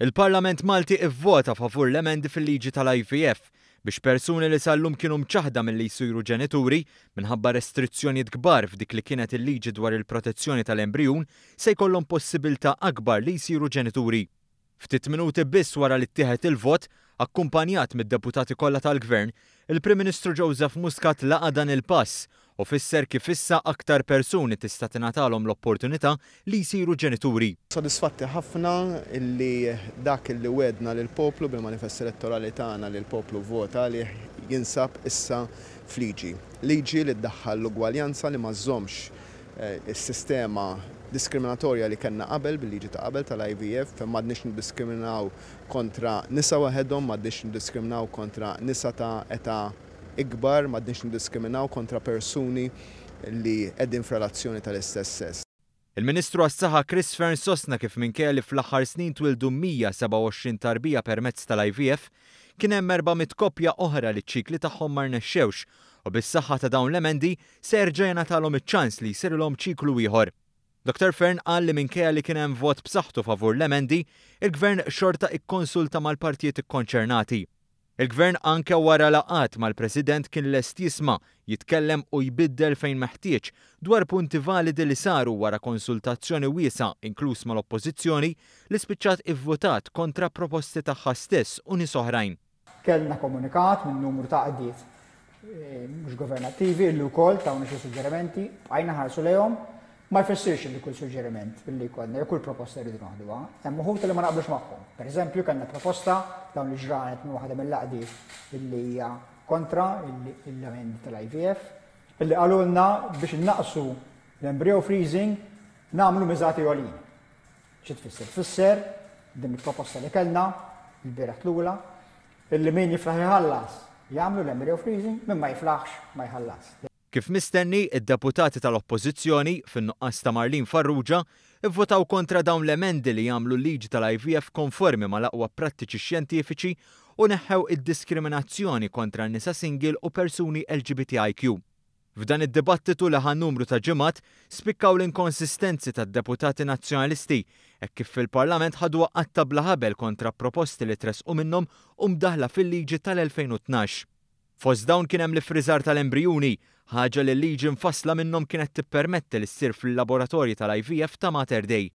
Il-Parlament Malti ivvota favur l-emendi fil-liġi tal-IVF biex persuni li sal-lum kienu mċaħħda milli jsiru ġenituri minħabba restrizzjonijiet kbar f'dik li kienet il-liġi dwar il-protezzjoni tal-embrijun se jkollhom possibilità akbar li jsiru ġenituri. Ftit minuti biss wara li ttieħed il-vot, akkumpanjat mid-deputati kollha tal-Gvern, il-Prim Ministru Joseph Muscat laqa' dan il-pass u fisser kif issa aktar persuni tista' tingħatalhom l-opportunità li jsiru ġenituri. Sodisfatti ħafna li dak li wegħdna lill-poplu bil-manifest elettorali tagħna li l-poplu vvota għalih jinsab issa f'liġi. Liġi li ddaħħal l-ugwaljanza li ma żżommx is-sistema diskriminatorja li kellna qabel bil-liġi ta' qabel tal-IVF fejn m'għadniex niddiskriminaw kontra nisa waħedhom, m'għadniex niddiskriminaw kontra nisa ta' età ikbar, m'għadniex niddiskriminaw kontra persuni li qegħdin f'relazzjoni tal-istess sess. Il-Ministru għas-Saħħa Chris Fearne sostna kif minkejja li fl-aħħar snin twildu 127 tarbija permezz tal-IVF, kien hemm 400 koppja oħra li ċ-ċikli tagħhom ma rnexxewx u bis-saħħa ta' dawn l-emendi se jerġa' jingħatalhom iċ-ċans li jsirilhom ċiklu ieħor. Dr Fearne qal li minkejja li kien hemm vot b'saħħtu favur l-emendi, il-Gvern xorta ikkonsulta mal-partijiet ikkonċernati. Il-Gvern anke wara laqgħat mal-President kien lest jisma', jitkellem u jbiddel fejn meħtieġ dwar punti validi li saru wara konsultazzjoni wiesgħa inkluż mal-Oppożizzjoni li spiċċat ivvutat kontra proposti tagħha stess u nies oħrajn. Kellna komunikat minn numru ta' għaqdiet mhux governattivi illi wkoll tawna xi suġġerimenti, bqajna nħarsu lejhom. Ma jfissirx li kull suġġeriment li jkollna jew kull proposta rridu noħduha. Hemm uħud li ma naqblux magħhom. Pereżempju, kellna proposta dawn il-ġranet minn waħda mill-għaqdiet illi hija kontra l-emendi tal-IVF, illi qalulna biex innaqsu l-embryo freezing nagħmlu miżati għoljin. Xi tfisser? Tfisser din il-proposta li kellna il-bieraħ tlula illi min jiflaħ iħallas jagħmlu l-embryo freezing, min ma jiflaħx ma jħallas. Kif mistenni, id-deputati tal-Oppożizzjoni, fin-nuqqas ta' Marlene Farrugia, ivvotaw kontra dawn l-emendi li jagħmlu l-liġi tal-IVF konformi mal-aqwa prattiċi xjentifiċi u neħħew id-diskriminazzjoni kontra n-nisa single u persuni LGBTIQ. F'dan id-dibattitu li ħa numru ta' ġimgħat, spikkaw l-inkonsistenzi tad-deputati Nazzjonalisti hekk kif fil-Parlament ħaduha qatta bla ħabel kontra proposti li tressqu minnhom u mdaħħla fil-liġi tal-2012. Fost dawn kien hemm l-iffriżar tal-embrijuni, ħaġa li l-liġi mfassla minnhom kienet tippermetti li ssir fil-laboratorji tal-IVF ta' Mater Dei.